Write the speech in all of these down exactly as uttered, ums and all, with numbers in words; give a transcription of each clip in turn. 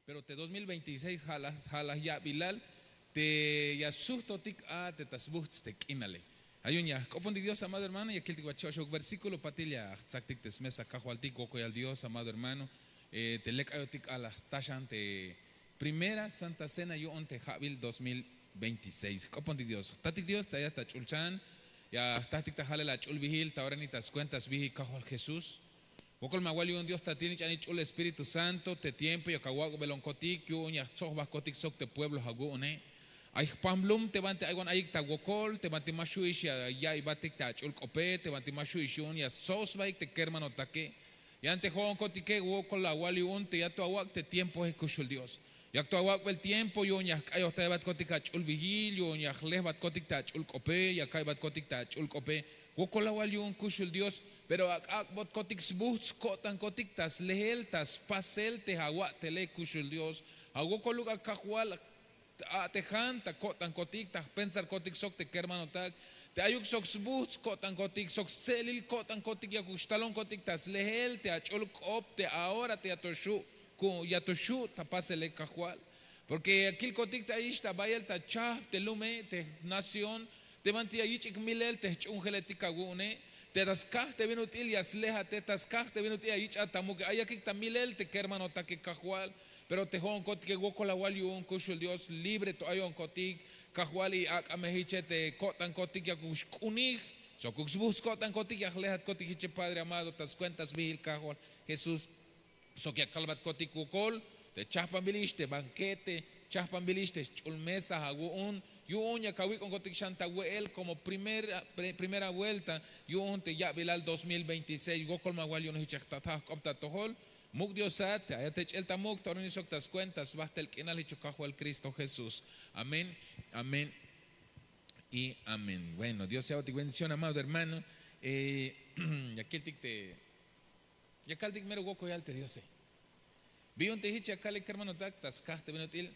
Pero te dos mil veintiséis ja' la ja' la ya'bilal te ya sujtotik a te ta sbuhts te k'inale. Ayun ya jk'opontik dios amado hermano ya kiltik ba chi'oxok versíkulo patil ya jtzaktik te smesa kajwaltik wokoyal dios amado hermano. Te lek ayotik a la jstaxan te primera santa cena yu'un te ja'bil dos mil veintiséis jk'opontik dios jtatik dios te ayat ta ch'ulchan. Ya jtatik ta jalel ach'ulbihil ta oranik ta skuenta sbihil kajwal jesús. Wokol ma wal yu'un dios ta tiene ch'anil ch'ul espíritu santo te tiempo yak awak'belonkotik yu'un ya jtzojbajkotik sok te pueblo awu'une. Ay jpamlum te banti aywan ayik ta wokol te banti ma xhu'ix ya ya'iybatik te ach'ul k'ope te banti ma xhu'ix yu'un ya stsob sbahik te kermanotake. Yan te jo'onkotike wokol awal yu'un te ya to awak' te tiempoe kuxul dios. Yak to awak'bel tiempo yu'un ya jk'ayojtaybatkotik ach'ulbihil yu'un ya jlejbatkotik te ach'ul k'ope ya ka'iybatkotik te ach'ul k'ope. Wokol awal yu'un kuxul dios. Pero ak'ak'botkotik sbuhts ko'tankotik ta slehel ta spasel te awa'tele kuxul dios. Awokoluk akajwal a'tejan ta ko'tankotik ta jpensarkotik sok te kermanotak te ayuk sok sbuhts ko'tankotik sok stse'elil ko'tankotik yakuk xtalonkotik ta slehel te ach'ul k'op te ahora te ya to xhu' ta pasele kajwal. Porke ya kilkotik te ayix ta bayel ta chahp te lume te jnación te banti ya yich'ik milel te jch'uhunjeletik awu'une. Te ta skaj te bin ut'il ya slejate ta skaj te bin ut'il ya yich'at ta muke ay yakik ta milel te kermanotake kajwal. Pero te jo'onkotike wokol awal yu'un kuxul dios libre to ayonkotik kajwal y ak'a me hiche te ko'tankotik yakuk xk'unij sokuk sbuhts ko'tankotik ya jlejatkotik hiche padre amado ta skuenta sbihil kajwal jesús. Sok ya kalbatkotik wokol te chahpanbilix te banquete chahpanbilix te sch'ul mesa awu'un. Yu'un yak awik'onkotik xan ta we'el komo primera vuelta yu'un te ya'bilal dos mil veintiséis wokol ma wal yu'un hich ya jtataj jk'op ta atojol. Muk' diosat te ayat te ch'el ta muk' ta oronik sok ta skuenta sbahtel k'inal hich o kajwal kristo jesús. Amén. Amén. Y amén bueno dios ya awotik bendición amado hermano. Ya kiltik te ya kaltik mero wokoyal te diose. Bi yu'un te hich ya kale kermanotak ta skaj te bin ut'il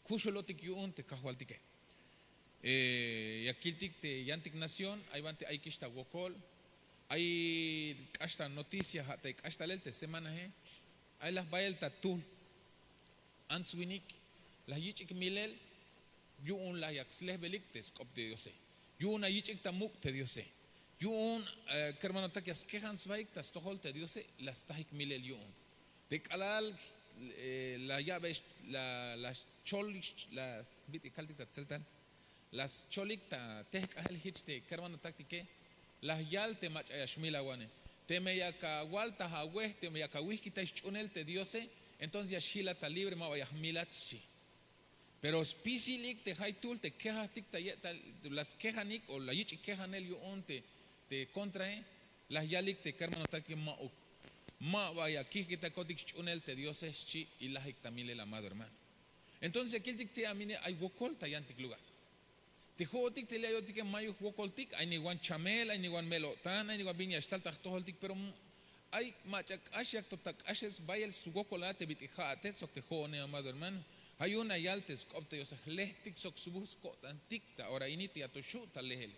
kuxulotik yu'un te kajwaltike. Ya kiltik te yantik nación ay banti ayikix ta wokol. Ay k'ax ta noticia ha' te k'ax talel te semanahe. Ay laj bayel ta tuhl ants winik laj yich'ik milel. Yu'un laj yak slehbelik te sk'op te diose. Yu'un ayich'ik ta muk' te diose. Yu'un kermanotak ya skejan sbahik ta stojol te diose. La stajik milel yu'un te k'alal la ya'be la scholik la bit'il kaltik ta tzeltal la scholik ta tehk'ahel hich te kermanotaktike. La yal te mach'a ya xmilawanej teme yak awal ta awej teme yak awihkitay sch'uhunel te diose. Entonces ya xhilat ta libre ma ba ya jmilat xchi. Pero spisilik te jaytuhl te kejahtik ta ye'tal la skejanik o la yich'ik kejanel yu'un te kontrahe. La yalik te kermanotaktike ma'uk ma ba ya kihkitakotik sch'uhunel te diose xchi. Y lajik ta milel amado hermano. Entonces ya kiltik te amine ay wokol ta yantik lugar. Te ho'otik te li' ayotike mayuk jwokoltik ay niwan chamel ay niwan me'il-o'tan ay niwan bin ya xtal ta jtojoltik pero ay mach'a k'ax yak to ta k'axel sbayel swokol a te bit'il ha'ate sok te ho'one amado hermano. Ha yu'un la yal te sk'op te diose jlehtik sok sbuhts ko'tantik ta ora ini te ya to xhu' ta lehele.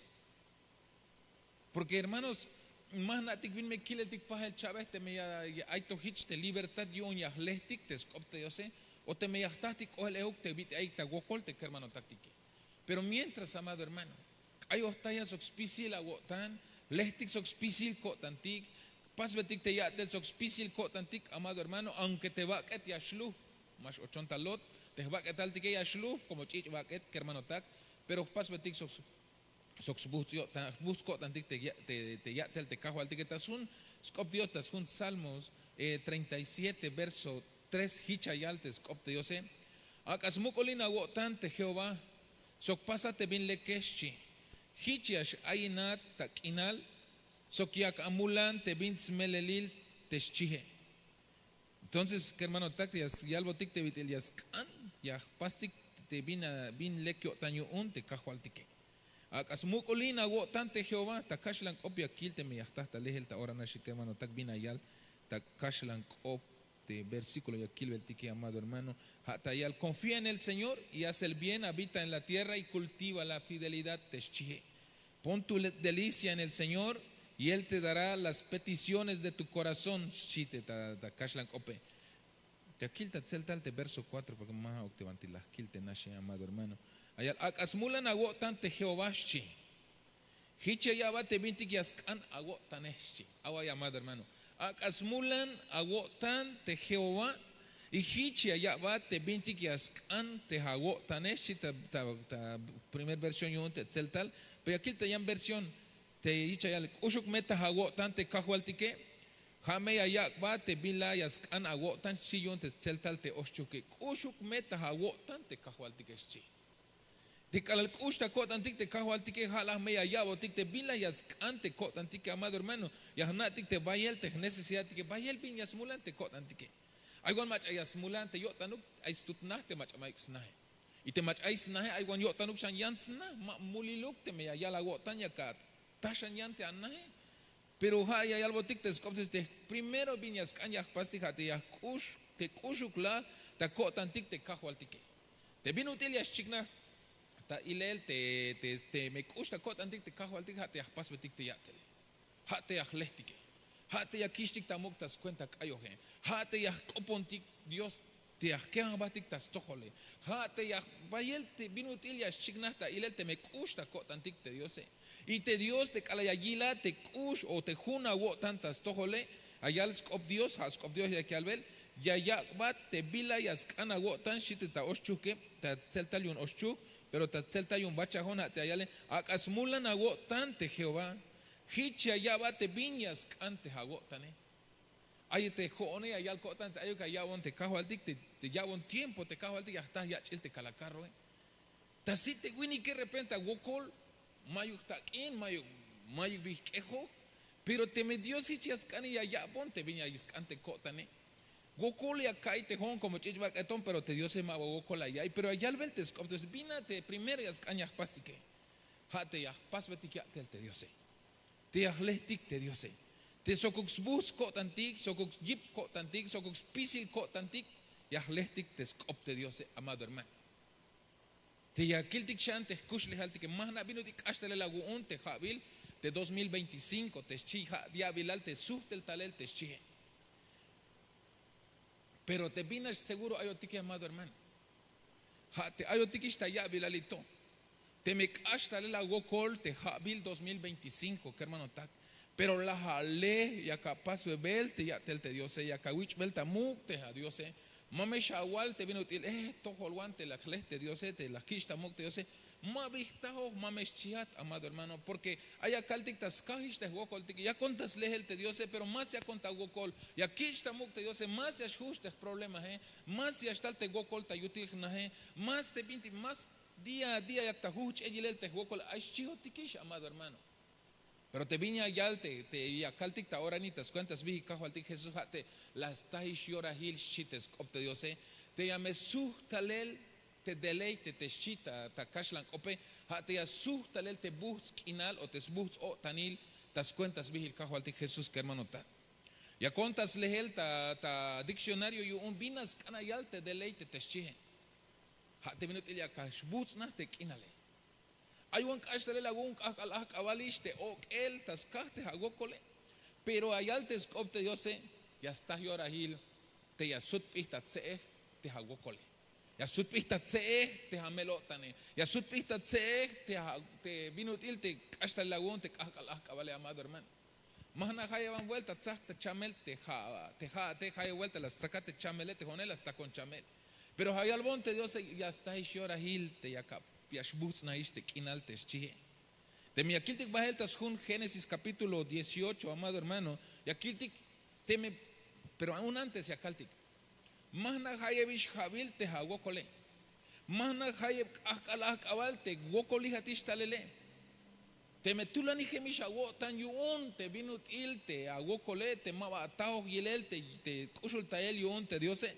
Porke hermanos, ma jna'tik bin me kileltik pajel cha'bej teme ya ay to hich te libertad yu'un ya jlehtik te sk'op te diose o teme ya jtahtik k'ohel ehuk te bit'il ayik ta wokol te kermanotaktike. Pero mientras amado hermano, k'ayojtaya sok spisil awo'tan, jlehtik sok spisil ko'tantik, jpasbetik te ya'tel sok spisil ko'tantik amado hermano aunke te bak'et ya xluh. Ma x'ochon ta lot te jbak'etaltike ya xluh komo ch'ich' bak'et kermanotak. Pero jpasbetik sok sbuhts ko'tantik te ya'tel te kajwaltike ta sjun sk'op dios ta sjun salmos treinta y siete verso tres hich ya yal te sk'op te diose. Ak'a smuk'ulin awo'tan te jehová sok pasa te bin leke xchi. Hich ya x'ayinat ta k'inal sok yak amulan te bin smelelil te xchihe. Entonces kermanotak ya yalbotik te bit'il ya sk'an ya jpastik te bin lek yo'tan yu'un te kajwaltike. Ak'a smuk'ulin awo'tan te jehová ta kaxlan k'op ya kil teme ya jta ta lehel ta ora nax kermanotak bin la yal ta kaxlan k'op te versíkulo ya kilbeltike amado hermano. Ha ta yal konfía en el señor y haz el bien habita en la tierra y kultiva la fidelidad te xchihe. Pon tu delicia en el señor y él te dará las peticiones de tu korazón xchi te ta kaxlan k'ope. Ya kil ta tzeltal te verso kuatro, porke ma ja'uk te banti la jkil te naxe, amado hermano. Ayal ak'a smulan awo'tan te jehová xchi. Jich ya ya'bat te bintik ya sk'an awo'tanej xchi. Aw ay amado hermano, ak'a smulan awo'tan te jehová. Y jich ya ya'bat te bintik ya sk'an te awo'tanej xchi ta primer versión yu'un te tzeltal. Pero ya kil ta yan versión te jich ya yal k'uxuk me ta awo'tan te kajwaltike. Ja' me ya yak'bat te bin la ya sk'an awo'tan xchi yu'un te tzeltal te oxchuhke. K'uxuk me ta awo'tan te kajwaltike xchi. Te k'alal k'ux ta ko'tantik te kajwaltike ja' la me ya ya'botik te bin la ya sk'an te ko'tantike amado hermano. Ya jna'tik te bayel te jnecesidadtike bayel bin ya smulan te ko'tantike. Ay wan mach'a ya smulan te yo'tanuk ay stut naj te mach'a mayuk snaje. Y te mach'a ay snaje ay wan yo'tanuk xan yan sna ma muliluk teme ya yal awo'tan yak ata xan yan te anaje. Pero ja' ya yalbotik te sk'op te primero bin ya sk'an ya jpastik ja' te ya jk'ux te k'uxuk la ta ko'tantik te kajwaltike. Te bin ut'il ya xchiknaj ta ilel te teme k'ux ta ko'tantik te kajwaltik ja' te ya jpasbetik te ya'tele. Ja' te ya jlejtike. Ja' te ya kixtik ta muk' ta skuenta k'ayoje. Ja' te ya jk'opontik dios te ya jkejajbatik ta stojole. Ja' te ya bayel te bin ut'il ya xchiknaj ta ilel teme k'ux ta ko'tantik te diose. Y te dios te k'alal ya yilat te k'ux o te jun awo'tan ta stojole. Ya yal sk'op dios ja' sk'op dios yak yalbel ya yak'bat te bila ya sk'an awo'tan xchi te ta oxchuhke. Ta tzeltal yu'un oxchuhk pero ta tzeltal yu'un bachajon ja' te ya yale. Ak'a smulan awo'tan te jehová. Jich ya ya'bat te bin ya sk'an te awo'tane. Ay te jo'one ya yal ko'tan te ayuk ya ya'bon te kajwaltik te ya'bon tiempo te kajwaltik ya jtaj yach'il te kalakarroe. Ta si te winike repente awokol mayuk jtak'in mayuk bin jk'ejoj. Pero teme dios jich ya sk'ani ya ya'bon te bin ya sk'an te ko'tane. Wokol ya ka'iy te jo'on komo ch'ich' bak'eton pero te diose ma ba wokol ya ya'iy pero ya yalbel te sk'op te diose bin a te primero ya sk'an ya jpastike. Ja' te ya jpasbetik ya'tel te diose. Te ya jlejtik te diose. Te sokuk sbuhts ko'tantik sokuk yip ko'tantik sokuk spisil ko'tantik. Ya jlejtik te sk'op te diose amado hermano. Te ya kiltik xan te jkuxlejaltike ma jna' bin ut'il k'ax talel awu'un te ja'bil te dos mil veinticinko te xchi ja' ya'bilal te suhtel talel te xchihe. Pero te bin nax seguro ayotike amado hermano. Ja' te ayotikix ta ya'bilalil to. Teme k'ax talel awokol te ja'bil dos mil veinticinko kermanotak. Pero laj alej yak apasbebel te ya'tel te diose yak awich'bel ta muk' te adiose. Ma me xawal te bin ut'il eh tojolwan te la jlej te diose te la jkich' ta muk' te diose. Ma bi jtajoj ma me xchihat amado hermano porke ay akaltik ta skajix te jwokoltike yakon ta slejel te diose pero más yakon ta wokol. Ya kich' ta muk' te diose más ya xjuch' te jproblemahe. Más ya xtal te wokol ta yutil jnahe. Más te bintik más día a día yak ta juhch'el yilel te jwokol ay xchihotikix amado hermano. Pero te bin ya yal te ya kaltik ta ora ini ta skuenta sbijil kajwaltik jesús ja' te la stajix yorahil xchi te sk'op te diose. Te ya me suht talel te deleite te xchi ta kaxlan k'ope. Ja' te ya suht talel te buhts k'inal o te sbuhts o'tanil ta skuenta sbijil kajwaltik jesús kermanotak. Yakon ta slehel ta dikcionario yu'un bin a sk'an a yal te deleite te xchihe. Ja' te bin ut'il ya kax buts'naj te k'inale. Ay wan k'ax talel awu'un k'ajk'al ajk'abal ix te ok'el ta skaj te awokole. Pero ayal te sk'op te diose ya staj yorahil te ya sutp'ij ta tse'ej te awokole. Ya sutp'ij ta tse'ej te amel-o'tane. Ya sutp'ij ta tse'ej te bin ut'il te k'ax talel awu'un te k'ajk'al ajk'abale amado hermano. Ma jna' jayeb an buelta tzaj ta chamel te ja'ate jayeb buelta la stzakat te chamele te jo'one la stzakon chamel. Pero ja' yalbon te diose ya stzajix yorahil te yak a ya xbuhts'najix te k'inal te xchihe. Teme ya kiltik bahel ta sjun génesis kapítulo dieciocho amado hermano. Ya kiltik teme pero aun antes ya kaltik. Ma jna' jayeb ix ja'bil te awokole. Ma jna' jayeb k'ajk'al ajk'abal te wokolijatix talele. Teme tulanijem ix awo'tan yu'un te bin ut'il te awokole te ma ba atajoj yilel te k'uxultayel yu'un te diose.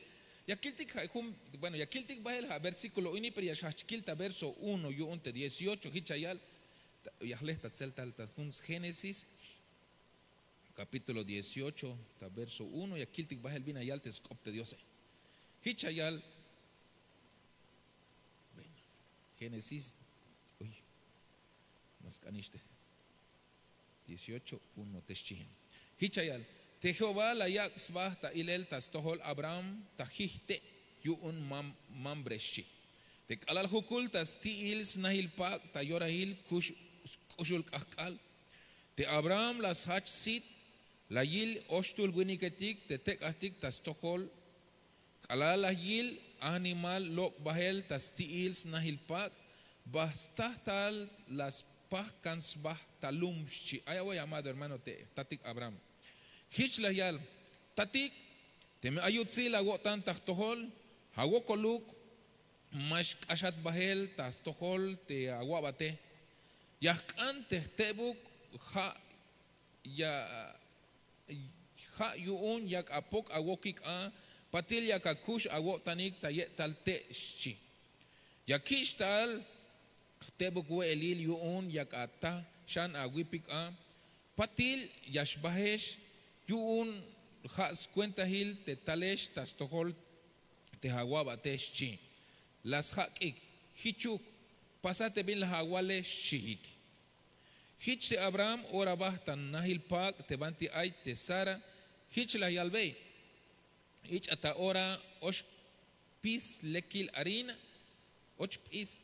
Ya kiltik ja' jun bueno ya kiltik bahel ja' versíkulo ini pero ya xjajch kil ta verso uno yu'un te dieciocho jich ya yal. Ya jlej ta tzeltal ta jun génesis kapítulo dieciocho ta verso uno ya kiltik bahel bin ya yal te sk'op te diose. Jich ya yal. Génesis ma sk'anix te dieciocho uno te xchihen. Jich ya yal. Te jehová la yak' sba ta ilel ta stojol abraham ta jijte' yu'un mambre xchi. Te k'alal jukul ta sti'il snahil pak' ta yorahil k'uxul k'ahk'al. Te abraham la sjach sit la yil oxtul winiketik te tek'ajtik ta stojol. K'alal la yil animal lok' bahel ta sti'il snahil pak', ba sta tal la spajkan sba ta lum xchi. Ay away amado hermano te jtatik abraham. Jich la yal, tatik, teme ay yutsil awo'tan ta jtojol, awokoluk ma xk'axat bahel ta stojol te awa'bate. Ya jk'an te jtebuk ja' ya ja' yu'un yak apok awokik a, patil yak akux awo'tanik ta ye'tal te' xchi. Ya kich' tal jtebuk we'elil yu'un yak ata xan awipik a, patil ya xbahex yu'un ja' skuentahil te talex ta stojol te awabate xchi. La sjak'ik, jichuk, pasa te bin la awale xchiik. Jich te abraham ora ba ta nahil pak' te banti ay te sara. Jich la yalbey, ich'a ta ora ox p'is lekil harina, och p'is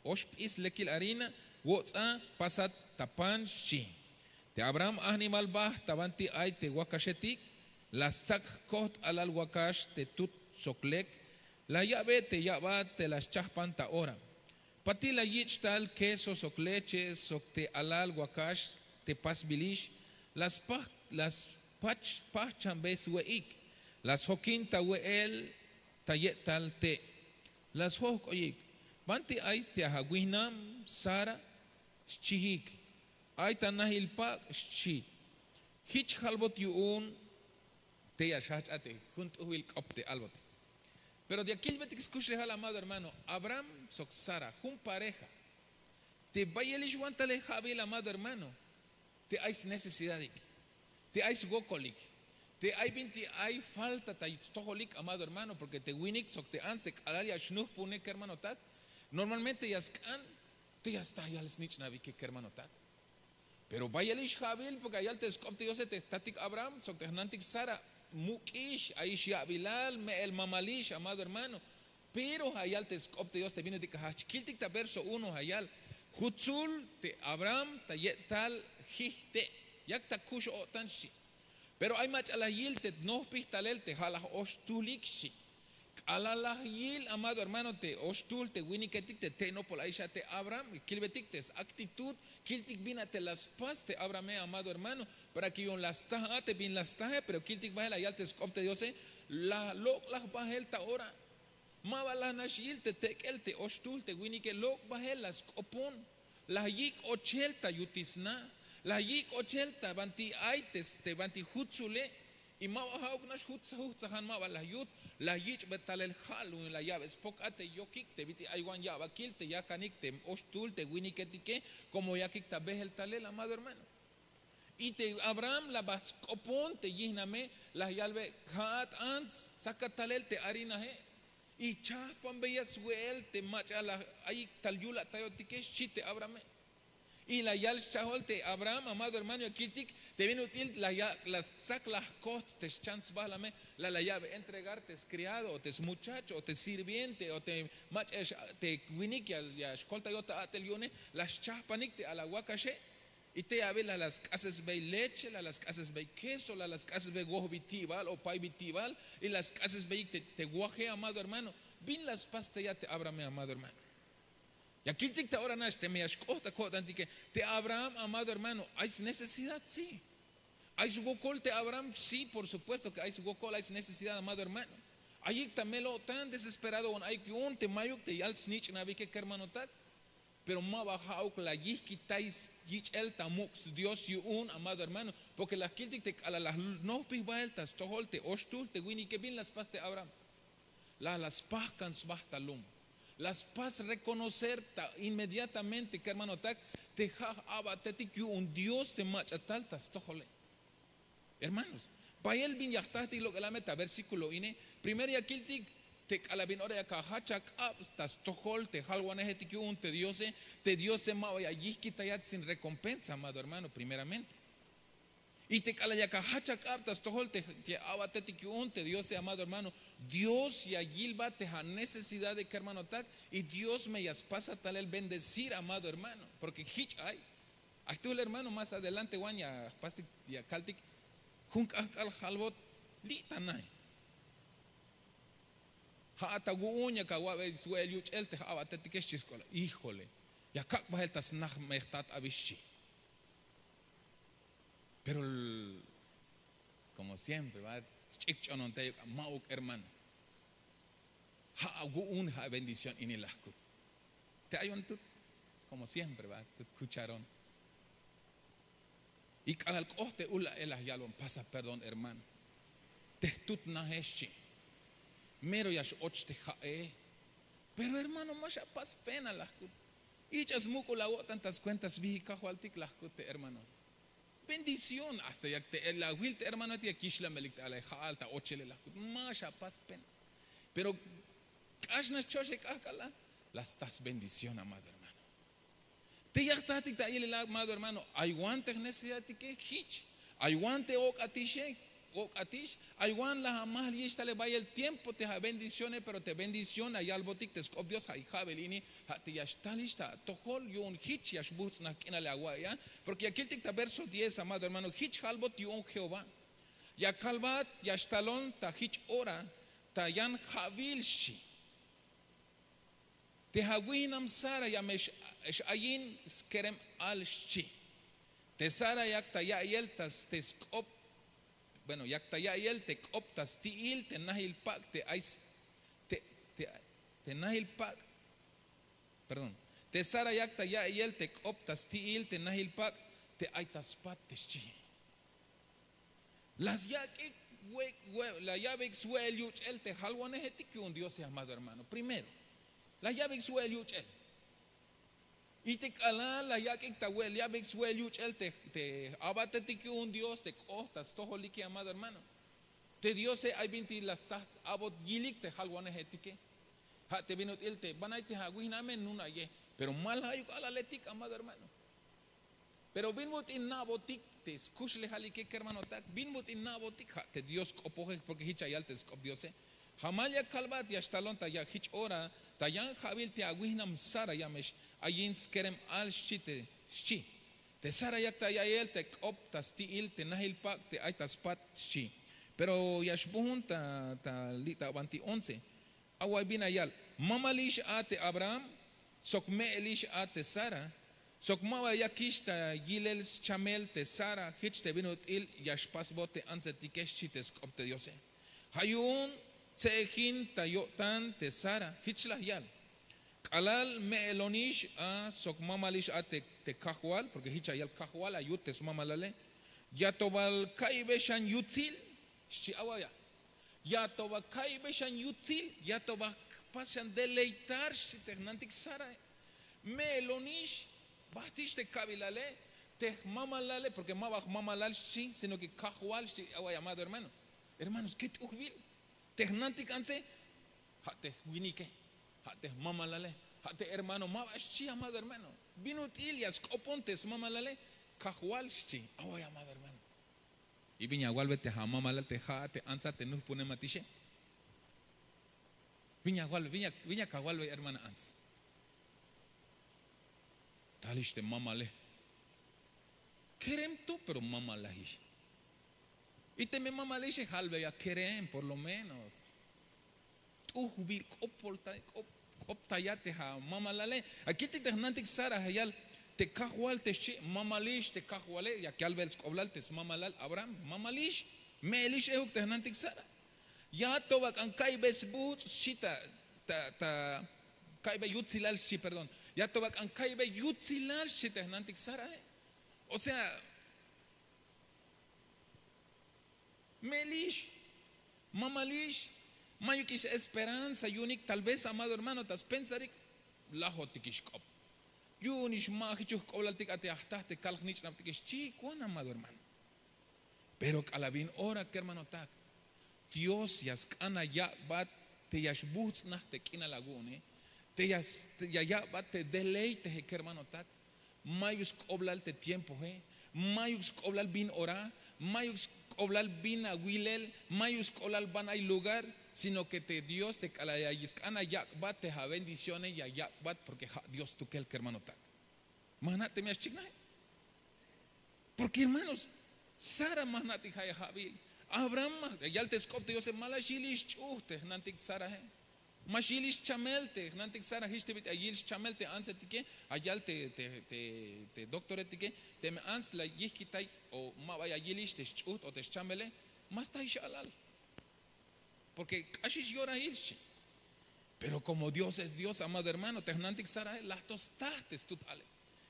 och p'is lekil harina, wotz'a, pasat ta pan xchi. Te abraham ajnimal ba ta banti ay te wakaxetik, la stsak jkoht alal wakax te tut sok lek, la ya'be te ya'bat te la schahpan ta ora. Patil la yich' tal keso sok leche sok te alal wakax te pasbilix, la spach pahchanbe swe'ik, la sjokin ta we'el ta ye'tal te'. La sjojk'oyik, banti ay te awihnam sara? Xchihik, ay ta nahil pak' xchi. Jich jalbot yu'un te ya xjahch'a te jun t'ujbil k'op te albote. Pero ya kilbetik skuxlejal amado hermano, abraham sok sara jun pareja te bayelix wan talel ja'bil amado hermano, te ay snecesidadik, te ay swokolik, te ay binti ay falta ta stojolik amado hermano, porke te winik sok te ants te k'alal ya xnuhpunek kermanotak, normalmente ya sk'an te ya sta yal snich'nabike kermanotak. Pero bayelix ja'bil porke ayal te sk'op te diose te jtatik abraham sok te jnantik sara, muk'ix, ayix ya'bilal, me'el mamalix amado hermano. Pero ayal te sk'op te dios te binotik ajahch kiltik ta verso uno ayal, jutzul te abraham ta ye'tal jijte', yak ta kux o'tan xchi. Pero ay mach'a la yil te nohpij talel te ja' laj oxtuhlik xchi. K'alal laj yil amado hermano te oxtuhl te winiketik te te'nopol ayix a te abraham, kilbetik te saktitud, kiltik bin a te la spas te abrahame amado hermano, para ke yu'un la staha te bin la stahe pero kiltik bahel ayal te sk'op te diose, la lok'laj bahel ta ora. Ma ba laj nax yil te tek'el te oxtuhl te winike, lok' bahel la sk'opon, la yik' ochel ta yutil sna, la yik' ochel ta banti ay te banti jutzule. Y ma ba ja'uk nax jutz jujtzajan ma ba la yut, la yich'be talel ja' lu'un la ya'be spok a te yokik te bit'il ay wan ya'bakil te yakanik te oxtuhl te winiketike, komo yakik ta behel talel amado hermano. Y te abraham la ba jtsk'opon te yihname, la yalbe, ja'at ants, tsakat talel te harinahe y chahpanbeya swe'el te mach'a la ayik tal yulatayotike xchi te abrahame. Y la yal schahol te abraham amado hermano ya kiltik te bin ut'il la stsak la jkoht te schan sbahlame, la la ya'be entregar te skriado o te smuchach o te sirviente o te mach'a te winik ya xkoltayot ta a'tel yu'une, la schahpanik te alawakaxe. Y te abe la la sk'asesbey leche, la la sk'asesbey keso, la la sk'asesbey wohbiti'bal o paybiti'bal, y la sk'asesbeyik te waje amado hermano. Bin la spas tey a te abrahame amado hermano? Ya kiltik ta ora nax teme ya xk'oht ta ko'tantike, te abraham amado hermano, ay snecesidad si. Ay swokol te abraham si, por supuesto ke ay swokol ay snecesidad amado hermano. Ayik ta mel o'tan desesperado on ayik yu'un te mayuk te yal snich'nabike kermanotak. Pero ma ba ja'uk la yihkitay yich'el ta muk' sdios yu'un amado hermano, porke la kiltik te k'alal la nohpij bahel ta stojol te oxtuhl te winike bin la spas te abraham. La la spahkan sba ta lum. La spas reconocer ta inmediatamente kermanotak, te ja' j'aba'tetik yu'un dios te mach'a tal ta stojole. Hermanos, bayel bin ya jtahtik lok'elame ta versíkulo ine. Primero ya kiltik te k'alal bin ora yak ajach ak'ab ta stojol te jalwanejetik yu'un te diose, te diose ma ba ya yihkitayat sin rekompensa amado hermano primeramente. Y te k'alal yak ajach ak'ab ta stojol te a'batetik yu'un te diose, amado hermano, dios ya yilbat te anecesidad de kermanotak. Y dios me ya spasat talel bendecir, amado hermano, porke jich ay. Ay jtuhl hermano, más adelante wan ya jpastik, ya kaltik jun k'ahk'al jalbot li' ta nahe. Ha'at awu'un yak awa'bey swe'el yuch'el te j'ab'atetike xchi sk'ola, hijole, ya kak' bahel ta snajmej tat abi xchi. Pero komo siempre va, sch'ik ch'onon te ayuk, ma'uk hermano. Ha awu'un ha bendición ini la jkut. Te ayon tut, komo siempre va, tut kucharon. Y k'alal k'oht te ul la'el la yalbon pasa perdón hermano, te jtut nahe xchi. Mero ya x'och te ha'e. Pero hermano, ma xapas pena la jkut. Ich'a smuk'ul awo'tan ta skuenta sbihik kajwaltik la jkut te hermano. Bendición hasta yak te la awil te hermanoetik ya kixlamelik te alay ha'al ta ochele la jkut, ma xapas pena. Pero k'ax nax choxe k'ahk'ala, la sta sbendición amado hermano. Te ya jtatik ta yilel amado hermano, ay wan te jnecesidadtike jich. Ay wan te ok'atixe, ok'atix. Ay wan la amahl yixtale bayel tiempo te abendicióne, pero te bendición la yalbotik te sk'op dios ay ja'bel ini. Ha te ya xtalix ta atojol yu'un jich ya xbuhts'naj k'inale awa'iya. Porke ya kiltik ta verso diez amado hermano, jich jalbot yu'un jehová. Ya kalbat ya xtalon ta jich ora, ta yan ja'bil xchi. Te awihnam sara ya me x'ayin skerem al xchi. Te sara yak ta ya'iyel ta te sk'op, bueno, yak ta ya'iyel te k'op ta sti'il te nahil pak' te ay te nahil pak'. Perdón. Te sara yak ta ya'iyel te k'op ta sti'il te nahil pak' te ay ta spat te xchi. La yak'ik, la ya'beyik swe'el yuch'el te jalwanejetik yu'un diose amado hermano, primero la ya'beyik swe'el yuch'el. Y te k'alal la yak'ik ta we'el ya'beyik swe'el yuch'el te abatetik yu'un dios te k'oht ta stojolike amado hermano, te diose ay bintik la sta abot yilik te jalwanejetike. Ha te bin ut'il te banay te awihname nunaye. Pero ma la ayuk alaletik amado hermano. Pero bin ut'il na'botik te skuxlejalike kermanotak, bin ut'il na'botik ha te dios k'opoje porke hich ya yal te sk'op diose. Jamal ya kalbat ya xtalon ta jich ora, ta yan ja'bil te awihnam sara ya me x'ayin skerem al xchi te xchi. Te sara yak ta ya'iyel te k'op ta sti'il te nahil pak' te ay ta spat xchi. Pero ya xbuhun ta li' ta banti once. Away bin la yal, mamalix a te abraham sok me'elix a te sara, sok ma ba yakix ta yilel schamel te sara. Jich te bin ut'il ya xpasbot te antsetike xchi te sk'op te diose. Ja' yu'un tse'ejin ta yo'tan te sara. Jich la yal, k'alal me'elonix a sok mamalix a te kajwal, porke jich la yal kajwal la yut te smamalale, ya to bal ka'iybe xan yutsil xchi. Awaya, ya to bal ka'iybe xan yutsil, ya to bal kpas xan deleitar xchi te jnantik sarae. Me'elonix, bahtix te ka'bilale, te jmamalale porke ma ba jmamalal xchi sino ke kajwal xchi. Awaya amado hermano, hermanos ke t'ujbil te jnantik antse, ja' te jwinike, ja' te jmamalale, ja' te hermano ma ba xchi amado hermano. Bin ut'il ya sk'opon te smamalale? Kajwal xchi. Awaya amado hermano. Y bin ya walbe te amamalal te ja'at te antsa te nujpunematixe? Bin ya walbe bin ya kawalbe hermana ants? Talix te mamale. Kerem to pero mamalajix. Y teme mamalixe jalbeya kerem por lo menos. T'ujbil k'optaya te amamalale. Akiltik te jnantik sara ya yal, te kajwal te xchi mamalix te kajwale. Yak yalbel sk'oblal te smamalal abraham mamalix, me'elix ehuk te jnantik sara. Ya to ba k'an ka'iybe sbuts' xchi ta ka'iybe yutsilal xchi perdón. Ya to ba k'an ka'iybe yutsilal xchi te jnantik sarae. O sea, me'elix, mamalix, mayukix esperanza yu'unik tal vez amado hermano ta spensarik. Lajotikix k'op. Yu'unix ma jichuk jk'oblaltik a te ajtaj te kal jnich'nabtike xchi kuan amado hermano. Pero k'alal bin ora kermanotak, dios ya sk'an ayak'bat te ya xbuhts'naj te k'inal awu'une, te ya yak'bat te deleiteje kermanotak. Mayuk sk'oblal te tiempoje, mayuk sk'oblal bin ora, Mayuk sk'oblal bin awilel, mayuk sk'oblal ban ay lugar, sino ke te dios te k'alal ya sk'an ayak'bat te abendiciones ya yak'bat porke ha' dios tukel kermanotak. Ma jna' teme ya xchiknaje. Porke hermanos, sara ma jna'tik ha'e ha'bil. Abraham ma yal te sk'op te diose ma la xyilix ch'uht te jnantik sarahe. Ma xyilix chamel te jnantik sara hich te bit'il ya yil xchamel te antsetike. Ayal te doktoretike, teme ants la yijkitay o ma ba ya yilix te sch'uht o te schamele, ma stay xalal. Porke k'axix yorahil xchi. Pero komo dios es dios amado hermano te jnantik sarahe la to sta te stut ale.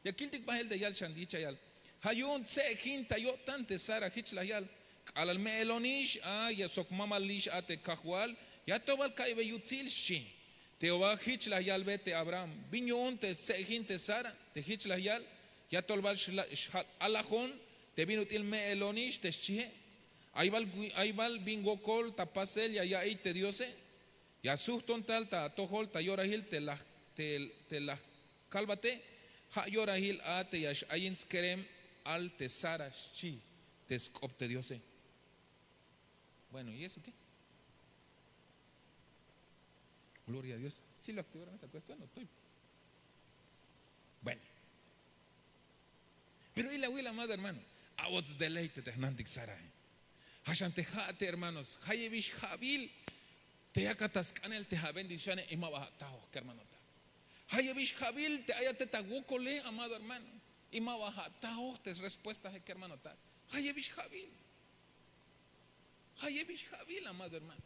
Ya kiltik bahel te yal xan yichayal. Ha yu'un tse'jin ta yo'tan te sara hich la yal. K'alal me'elonix a ya sok mamalix a te kajwal, ya to bal ka'iybe yutsil xchi. Te oba hich la yalbe te abraham bin yu'un te stse'jin te sara te hich la yal. Ya tol bal xhal alajon te bin ut'il me'elonix te xchihe. Ay bal bin wokol ta pasel ya ya'iy te diose. Ya suhton tal ta atojol ta yorahil te laj kalbate. Ha yorahil a te ya x'ayin skerem al te sara xchi te sk'op te diose. Bueno, y eso ke gloria a dios si lo activaron esa cuestión no estoy. Bueno. Pero ilawil amado hermano, awots deleite te jnantik sarahe. Haxan te ha'ate hermanos hayebix ha'bil te yakat ta sk'anel te ha bendicione y ma ba ha' taoj kermanotak. Hayebix ha'bil te ayate ta wokole amado hermano, y ma ba ha' taoj te srespuestahe kermanotak. Hayebix ha'bil. Hayebix ha'bil amado hermano.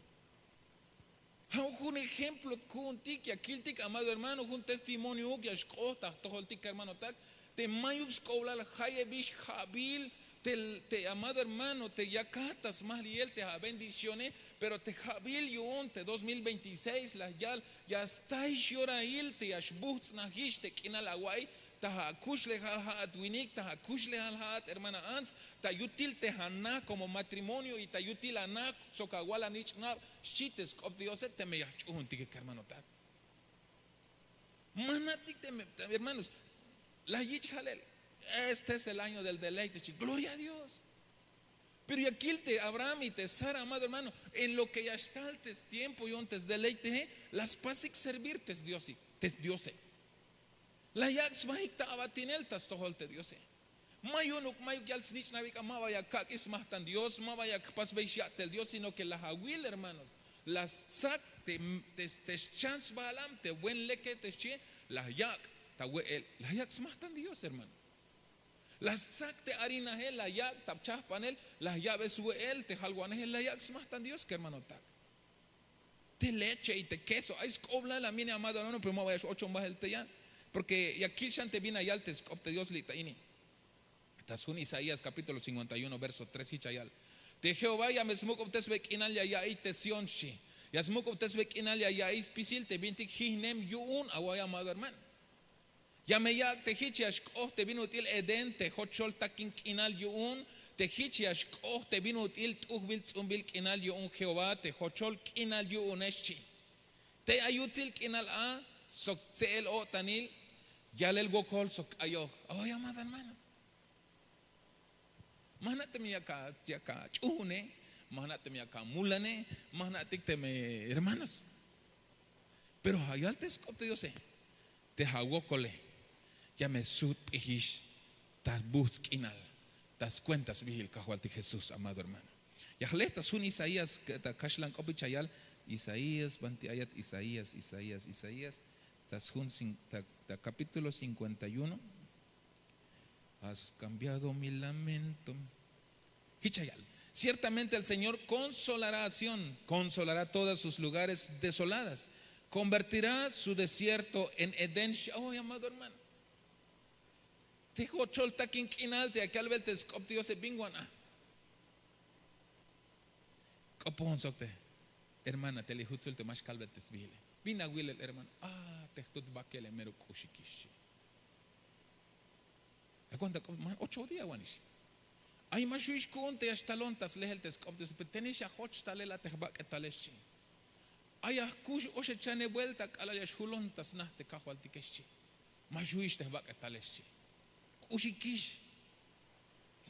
Ha'uk jun ejemplo ku'untik ya kiltik amado hermano jun testimoniouk ya xk'oht ta jtojoltik kermanotak, te mayuk sk'oblal hayebix ha'bil te amado hermano te yakat ta smahliyel te abendicione. Pero te ha'bil yu'un te dos mil veintiseis la yal ya stsaix yorahil te ya xbuhts'najix te k'inal awa'iy ta akuxlejal ha'at winik ta akuxlejal ha'at hermana ants, ta yutil te ana komo matrimonio y ta yutil ana sok awal anich'nab xchi te sk'op diose teme ya jch'uhuntike kermanotak. Ma jna'tik teme hermanos la yich' halel. Este es el año del deleite xchi gloria a dios. Pero ya kil te abraham y te sara amado hermano, en lo ke ya xtal te stiempo yu'un te sdeleitehe la spasik servir te sdiose. La yak' sbahik ta abatinel ta stojol te diose. Ma yu'unuk mayuk yal snich'nabik a ma ba ya kak'ix smahtan dios ma ba ya kpasbey xya'tel dios sino ke la awil hermanos, la stsak te schan sbahalam te buen leke te xchie, la yak' ta we'el la yak' smahtan dios hermano. La stsak te harinahe la yak' ta bchahpanel la ya'be swe'el te halwaneje la yak' smahtan dios kermanotak. Te leche y te keso ay sk'oblal a mine amado hermano pero ma ba ya x'ochon bahel te yan. Porke ya kil xan te bin la yal te sk'op te dios li' ta ini. Ta sjun isaías kapítulo cinkuenta y uno verso tres hich la yal. Te jehová ya me smuk'ubtesbe k'inal ya ya'iy te sión xchi. Ya smuk'ubtesbe k'inal ya ya'iy spisil te bintik jihnem yu'un away amado hermano. Ya me yak' te hich ya xk'oht te bin ut'il edén te jochol takin k'inal yu'un. Te hich ya xk'oht te bin ut'il t'ujbil ts'umbil k'inal yu'un jehová te jochol k'inal yu'une xchi. Tey ay yutsil k'inal a sok tse'el-o'tanil yalel wokol sok k'ayoj. Awayamat hermano. Ma jna' teme yak ach'uhune, ma jna' teme yak amulane, ma jna'tik teme hermanos. Pero ja' yal te sk'op te diose, te ja' wokole ya me sujtp'ijix ta buhts' k'inal ta skuenta sbihil kajwaltik jesús amado hermano. Ya jle ta sjun isaías ta kaxlan k'op ich ayal. Isaías banti ayat isaías isaías isaías ta sjun ta kapítulo cinkuenta y uno. Has kambiado mi lamento. Hich ayal. Ciertamente el señor konsolará a sión, konsolará todas sus lugares desoladas, konvertirá su desierto en edén. Xahoy amado hermano. Te jochol takin k'inal te ya kalbel te sk'op te diose bin wan a. K'opon sok te hermana te li jutsul te ma xkalbel te sbihile. Bin awilel hermano a te jtut bakele mero k'uxikix xchi. Ay kuenta k'op man ocho día wanix. Ay ma xuyix ku'un te ya xtalon ta slehel te sk'op te diose pero tenix ajoch talel a te jbak'etale xchi. Ay ajkux oxechane buelta k'alal ya xjulon ta sna te kajwaltike xchi. Ma xuyix te jbak'etale xchi. K'uxikix.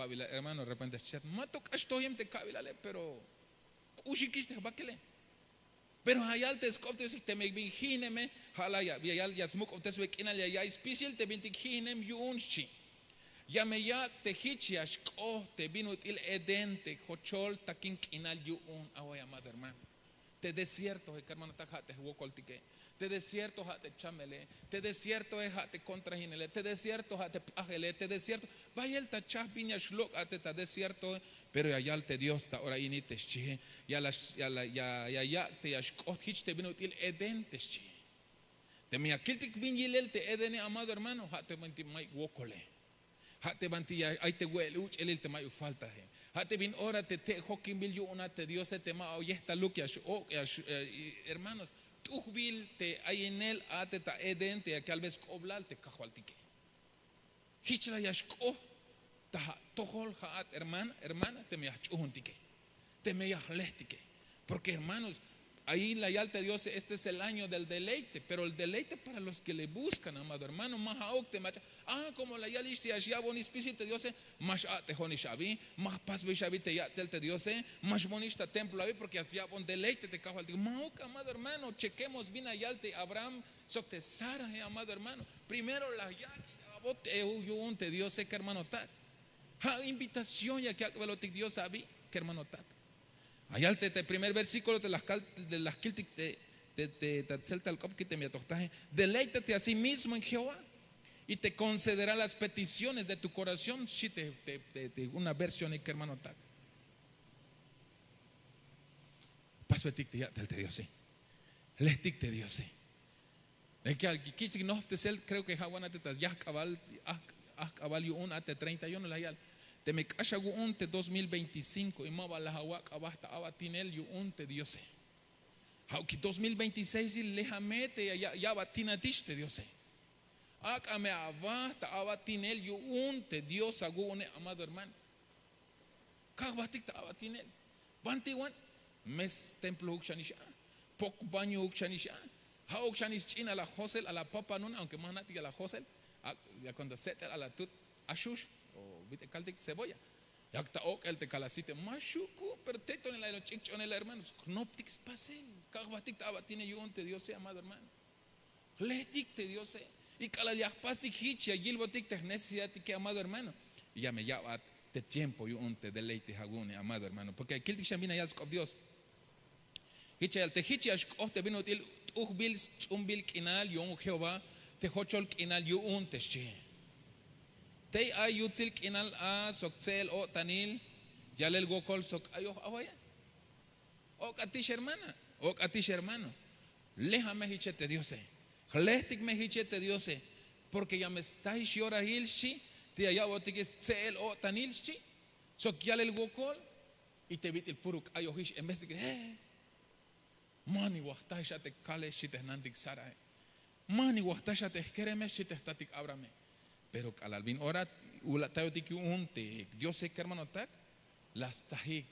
awabilal hermano, de repente xchichat ma to k'ax tojem te ka'bilale, pero k'uxikix te jbakele. Pero ja' yal te sk'op te diose, teme bin ji'neme, ja' la ya yal ya smuk'ubtesbe k'inal ya ya'iy spisil te bintik ji'nem yu'un xchi. Ya me yak' te jich ya xk'oht te bin ut'il edén te jochol takin k'inal yu'un. Away amado hermano, te desiertoe kermanotak ja' te jwokoltike. Te desierto ja' te chamele, te desiertoe ja' te kontrajinele, te desierto ja' te p'ajele, te desierto. Bayel ta chaj bin ya xlok' a te ta desiertoe. Pero ya yal te dios ta ora ini te xchie, ya yak' te ya xk'oht jich te bin ut'il edén te xchie. Teme ya kiltik bin yilel te edene amado hermano, ja' te banti mayuk wokole. Ja' te banti ya ay te we'el uch'elil te mayuk faltaje. Ja' te bin ora te te' jokinbil yu'un a te diose te ma oyejtaluk ya xok' ya hermanos, t'ujbil te ayinel a te ta edén te ya kalbe sk'oblal te kajwaltike. Jich la ya xk'oht ta ja' atojol ja'at hermana, hermana teme ya jch'uhuntike, teme ya jlehtike. Porke hermanos, ahi la yal te diose este es el año del deleite pero el deleite para los ke le buskan amado hermano ma ja'uk te mach'a. Ah komo la yalix te ya xya'bon spisil te diose, ma x'a'tejonix abi, ma jpasbeyix abi te ya'tel te diose, ma xbonix ta templo abi porke ya xya'bon deleite te kajwaltik. Ma'uk amado hermano, chekemos bin la yal te abraham sok te sarahe amado hermano. Primero la yak' y a'bot ehu yu'un te diose kermanotak. Ja' invitación yak yak'belotik dios abi kermanotak. Ayal te primer versíkulo te la jkiltik te ta tzeltal k'op kite me ya tojtaje, deleítate a sí mismo en jehová y te konsedera las peticiones de tu koración xchi te una versión kermanotak. Pasbetik te ya'tel te diose, lehtik te diose. Kich'tik nojptesel kreo ke ja' wan a te ta yajk'abal ajk'abal yu'un a te treinta y uno la yal, teme k'ax awu'un te dos mil veinticinko y ma ba laj awak' aba ta a'batinel yu'un te diose. Ja'uk dos mil veintiseis lejame te ya a'batinatix te diose. Ak'a me aba ta a'batinel yu'un te dios awu'une amado hermano. Kajbatik ta a'batinel. Banti wan mes templohuk xanix a, pok bañohuk xanix a. Ja'uk xanix ch'in a la josel a la papanun aunke ma jna'tik a la josel, ya konta set'el a la tut axux o bit'e kaltik cebolla. Yak ta ok'el te kal asite ma xuk'u pero tey tonel ayalon ch'ik ch'onel hermanos jnoptik spasel. Kajbatik ta a'batinel yu'un te diose amado hermano. Jlehtik te diose. Y k'alal ya jpastik jich ya yilbotik te jnecesidadtike amado hermano, ya me ya'bat te tiempo yu'un te deleite awu'une amado hermano porke ya kiltik xan bin la yal sk'op dios. Jich ya yal te jich ya xk'oht te bin ut'il t'ujbil sts'umbil k'inal yu'un jehová te jochol k'inal yu'un te xchi. Tey ay yutsil k'inal a sok tse'el o'tanil yalel wokol sok ayoj awaye. Ok'atix hermana, ok'atix hermano, lejame jiche te diose. Jlehtik me jiche te diose. Porke ya me stahix yorahil xchi te ya ya'botikix stse'el o'tanil xchi sok yalel wokol. Y te bit'il puro k'ayojix en vez de ke ma niwajtahix a te kale xchi te jnantik sarae. Ma niwajtahix a te jkereme xchi te jtatik abrahame. Pero k'alal bin ora ula'tayotik yu'un te diose kermanotak, la stsajik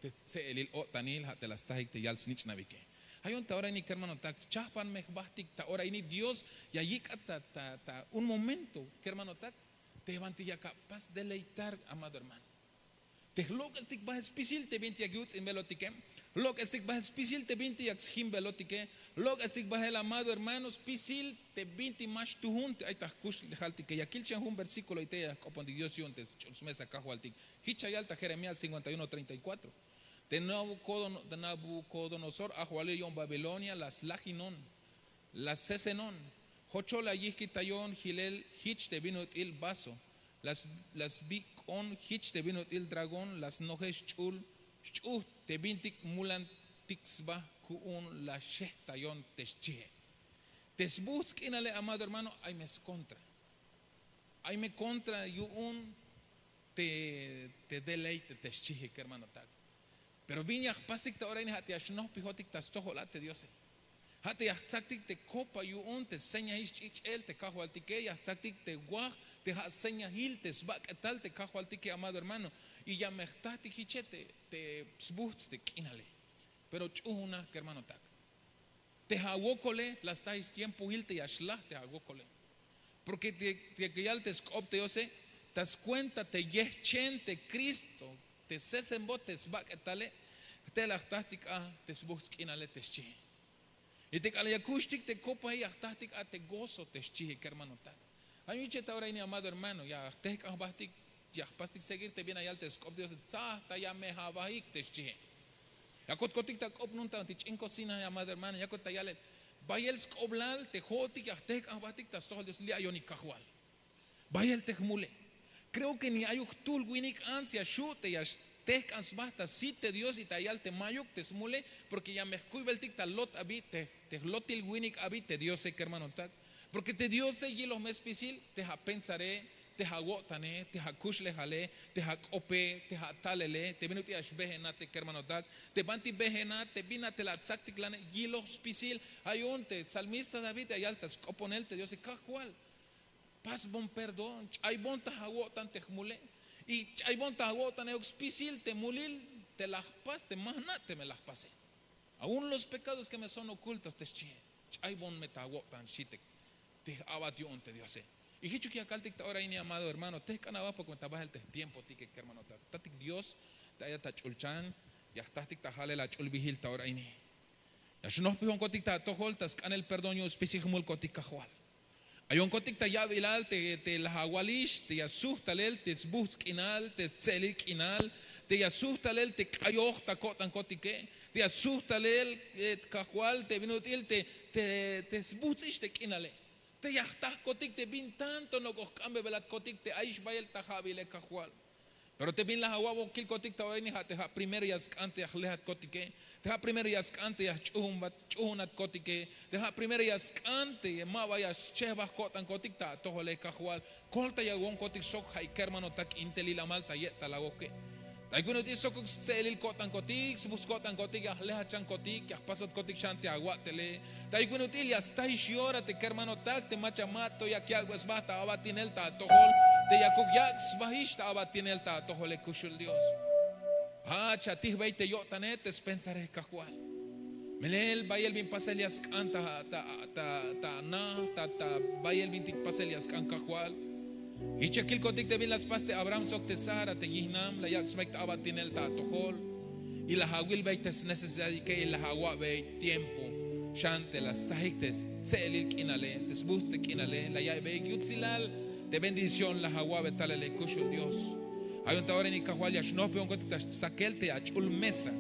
te stse'elil o'tanil ja' te la stsajik te yal snich'nabike. Ja' yu'un ta ora ini kermanotak chajpan me jbahtik ta ora ini dios ya yik'at ta un momento kermanotak te banti yak apas deleitar amado hermano. Te jlok'estik bael spisil te bintik yak yuts'inbelotike, jlok'estik bael spisil te bintik yak sjinbelotike, jlok'estik bael, amado hermano, spisil te bintik ma xtuhun te ay ta jkuxlejaltike. Ya kil xan jun versíkulo y te ya jk'opontik Dios yu'un te sch'ul smesa kajwaltik. Jich ya yal ta Jeremías cincuenta y uno treinta y cuatro. Te Nabukodono- te Nabukodonosor ajwalil yu'un Babilonia la slajinon, la sesenon. Jochol la yijkitayon jilel jich te bin ut'il vaso, la sbik'on jich te bin ut'il dragón, la snojel xch'ul xch'ujt te bintik mulantik sba ku'un la xejtayon, te xchie. Te sbuj sk'inale, amado hermano, ay me skontra. Ay me kontra yu'un te deleite, te xchijik, hermanotak. Pero bin ya jpasik ta ora ini, ja' te ya xnojpijotik ta stojol a te Diose. Ja' te ya jtsaktik te kopa yu'un te señajil xch'ich'el te kajwaltike, ya jtsaktik te waj te ja' señajil te sbak'etal te kajwaltike, amado hermano. Y ya me jtajtik jiche te sbujts te k'inale. Pero ch'uuna, kermanotak. Te ja' wokole la stajix stiempoil te ya xlaj te ja' wokole. Porke te ya yal te sk'op te Diose, ta skuenta te yehchen te Cristo te sesenbot te sbak'etale, te la jtajtik a te sbujts k'inale, te xchie. Y te k'alal ya kuxtik te kopae, ya jtajtik a te gozo, te xchie, kermanotak. Ay yu'un che ta ora ini, amado hermano, ya jtejk'an jbajtik, ya jpastik seguir te bin ya yal te sk'op te Diose, tsajta ya me abahik, te xchie. Ya kotkotik ta k'op nu'un ta ch'in kocina, amado hermano, ya kot ta yalel. Bayel sk'oblal te jo'otik ya jtejk'an jbajtik ta stojol Dios, li' ayonik kajwal. Bayel te jmule. Creo que ni ayuk jtul winik ants ya xu' te ya xtejk'an sba ta sit te Dios y ta yal te ma'yuk te smule, porke ya me jkuybeltik ta lot abi, te jlotil winik abi te Diose, kermanotak. Porke te Diose yiloj me spisil te ja' pensare, te ja' wo'tane, te ja' kuxlejale, te ja' k'ope, te ja' talele, te bin ut'il ya xbehenat, kermanotak, te banti behenat, te bin a te la atsaktik lane, yiloj spisil. Ja' yu'un te salmista David ya yal ta sk'oponel te Diose, kajwal, pasbon perdón, ch'aybon ta ja' wo'tan te jmule, y ch'aybon ta ja' wo'tan euk spisil te mulil te la jpas, te ma jna' teme la jpase. Aun los pecados que me son ocultos, te xchie, ch'aybon me ta ja' wo'tan, xchi te j-a'bat yu'un te Diose. Y jichuk ya kaltik ta ora ini, amado hermano, tejk'an aba, porke me ta bahel te jtiempotike, kermanotak. Jtatik Dios te ayat ta ch'ulchan, ya jtajtik ta jalel ach'ulbijil ta ora ini. Ya xnojpijonkotik ta atojol ta sk'anel perdón yu'un spisil jmulkotik kajwal. Ayonkotik ta ya'bilal te, te la awalix, te ya sujt talel te sbujts k'inal, te stse'elil k'inal, te ya sujt talel te k'ayoj ta ko'tankotike, te ya sujt talel, eh, kajwal, te bin ut'il te, te, te sbujts'ix te k'inale. Te ya jtajkotik te bin tanto nok'o jk'ambebelatkotik te ayix bayel ta ja'bile, kajwal. Pero te bin la awa'bon kilkotik ta ora ini, ja' te ja' primero ya sk'an te ya jlejatkotike, te ja' primero ya sk'an te ya jch'uunbat, ch'uunatkotike, te ja' primero ya sk'an te ma ba ya schejbaj ko'tankotik ta atojole, kajwal. Koltayawonkotik sok ja'ik, kermanotak, in te lilamal ta ye'tal awoke. Ta ayuk bin ut'il sokuk stse'elil ko'tankotik, sbujts ko'tankotik, ya jlejachankotik, ya jpasotkotik xan te awa'tele. Ta ayuk bin ut'il ya stajix yora te kermanotak te mach'a ma to yak yak'be sba ta abatinel ta atojol, te yakuk yak' sbajix ta abatinel ta atojole, kuxul Dios. Jach atijbey te yo'tane, te spensare, kajwal. Melel bayel bin pasel ya sk'an ta, ta, ta, ta na, ta, ta bayel bintik pasel ya sk'an, kajwal. Jich ya kilkotik te bin la spas te Abraham sok te Sara te yijnam, la yak' sbaik ta abatinel ta atojol. Y la awilbey te snecesidadike y la awa'bey tiempo xan te la stsajik te stse'elil k'inale, te sbujts te k'inale, la ya'iybeyik yutsilal te bendición la awa'be talele, kuxul Dios. Ja' yu'un ta ora ini, kajwal, ya xnojpijonkotik ta stsakel te ach'ul mesa.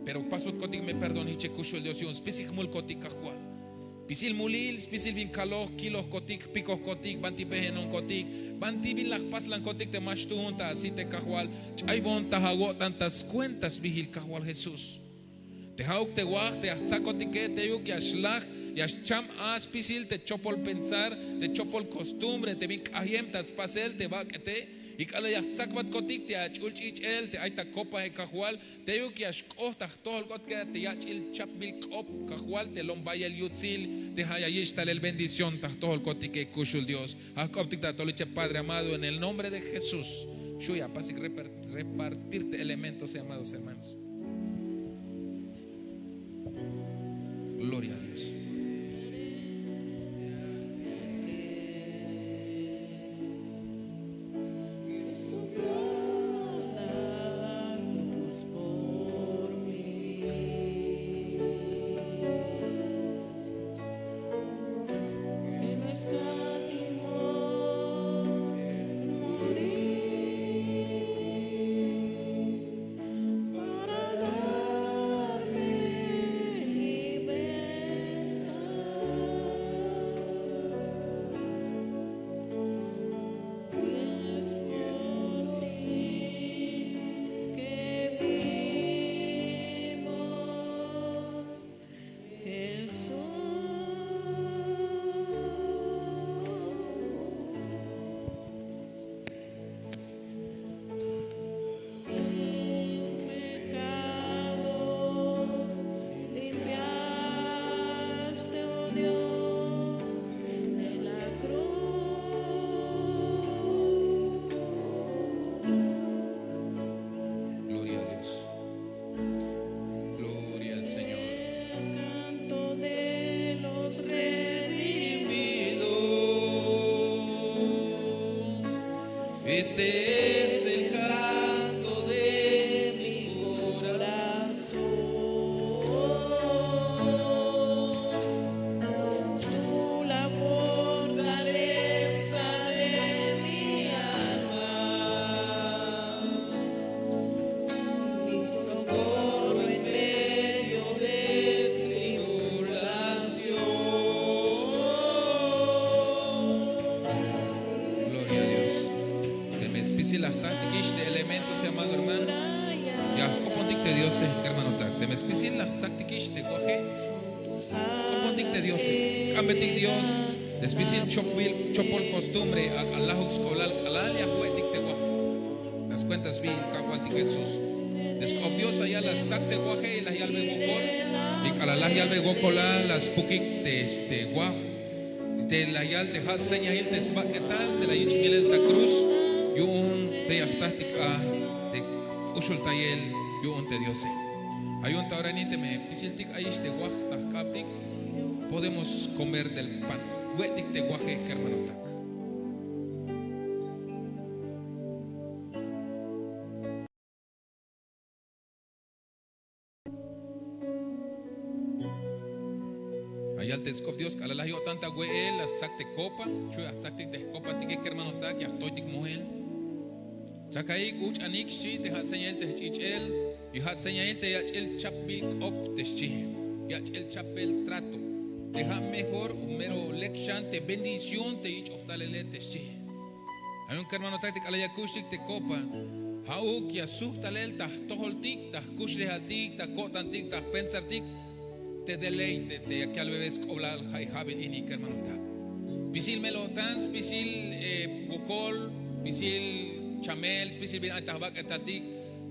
Pero pasbotkotik me perdón jiche, kuxul Dios, yu'un spisil jmulkotik, kajwal. Spisil mulil, spisil bin kaloj, kilojkotik, jpikojkotik, banti bejenonkotik, banti bin la jpaslankotik te ma xtuun ta asite, kajwal. Ch'aybon ta awo'tan ta skuenta sbijil, kajwal Jesús. Te ja'uk te waj te ya jtsakotike, teyuk ya xlaj, ya xcham a spisil te chopol pensar, te chopol costumbre, te bin k'ajyem ta spasel te bak'ete. Y k'alal ya jtsakbatkotik te ach'ul ch'ich'el te ay ta kopae, kajwal, teyuk ya xk'ot ta jtojolkotike te yach'il chapbil k'op, kajwal, te lom bayel yutsil, te ja' ya yich' talel bendición ta jtojolkotike, kuxul Dios. Ja' jk'optik ta atojol icheb, Padre amado, en el nombre de Jesús. Xu' ya apasik repar- repartir te elementos, amados hermanos. Gloria a Dios. Este es el canto de mi corazón, tú la fortaleza de mi alma, mi socorro en medio de tribulación. Gloria a Dios. Teme spisil la jtatikix te elementos, amado hermano, ya jk'opontik te Diose, kermanotak. Teme spisil la jtzaktikix te waje, jk'opontik te Diose. K'ambetik Dios te spisil chopbil, chopol costumbre, ak'a lajuk sk'oblal k'alal ya jwe'tik te waje. Ta skuenta sbijil Kajwaltik Jesús. Te sk'op Dios ya la stsak te waje y la yalbe wokol. Y k'alal la yalbe wokol la, la spukik te, te waj. Te la yal te ja' señail te sbak'etal te la yich' melel ta cruz yu'un te ya jtatik a te k'uxultayel yu'un te Diose. Ayon ta ora ini teme spisiltik ayix te waj ta jk'abtik, podemos comer del pan. We'tik te waje, kermanotak. Ya yal te sk'op Dios, k'alal la yo'tan ta we'el, la stsak te copa, chuy ya jtzaktik te jkopatike, kermanotak, ya jtoytik moel. Tsakaik, uch'anik, xchi, te ja' señail te jch'ich'el, y ja' señail te yach'il chapbil k'op te xchi. Yach'il chapbil trato. Te ja' mejor o mero lek xan te bendición te yich'oj talele te xchi. Ayon kermanotak, te k'alal ya kuxtik te copa, ja'uk ya sujt talel ta jtojoltik, ta jkuxlejaltik, ta ko'tantik, ta jpensartik, te deleite te yak yalbebey sk'oblal ja'i ja'bil ini, kermanotak. Spisil mel-o'tan, spisil, eh, wokol, spisil chamel, spisil bin ay ta jbak'etaltik,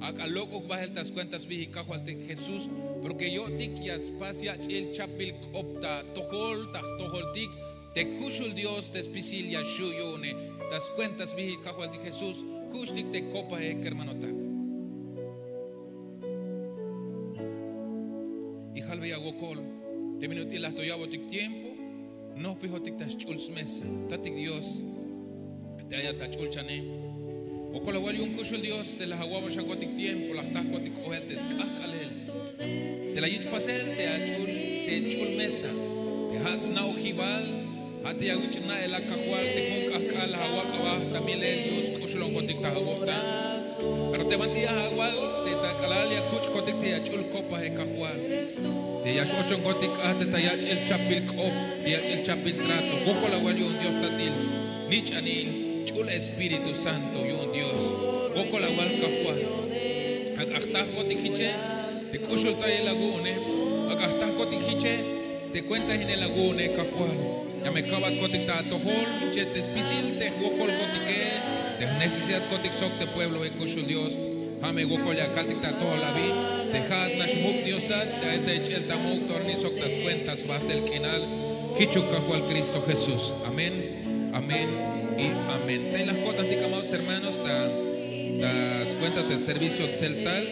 ak'a lok'uk bael ta skuenta sbijil Kajwaltik Jesús, porque yo'tik ya spas yach'il chapbil k'op ta atojol, ta jtojoltik, te kuxul Dios te spisil ya xju' yu'une. Ta skuenta sbijil Kajwaltik Jesús, kuxtik te copae, kermanotak. Y jalbeya wokol, te bin ut'il la to ya'botik tiempo, nojpijotik ta sch'ul smesa. Tatik Dios, te ayat ta ch'ulchane. Wokol awal yu'un kuxul Dios te la awa'boxankotik tiempo, la jtajkotik k'oel te sk'ajk'alel te la yich' pasel te ach'ul, te ch'ul mesa, te ja' sna'ojibal, ja' te ya awich' na'el a Kajwal te jun k'ajk'al la awak' aba ta milel yu'un sk'uxulonkotik ta awo'tan. Pero te banti ya awal te ta k'alal ya kuch'kotik te yach'ul copae Kajwal, te ya x-ochonkotik a te ta yach'il chapbil k'op, te yach'il chapbil trato, wokol awal yu'un Dios Tatil, nich'anil, ch'ul Espíritu Santo yu'un Dios. Wokol awal Kajwal. Ak'a jtajkotik jiche te k'uxultayel awu'une. Ak'a jtajkotik jiche te cuentajinel awu'une, Kajwal. Ya me ka'batkotik ta atojol jiche te spisil te jwokolkotike, te jnecesidadkotik sok te puebloe, kuxul Dios. Ja' me wokol ya kaltik ta atojol abi, te ja'at nax muk' Diosat, te ay ta ich'el ta muk' torni sok ta skuenta sbajtel k'inal. Jichuk Kajwal Cristo Jesús. Amén, amén y amén. Tey la jko'tantik, amados hermanos, ta, ta skuenta te servicio tzeltal.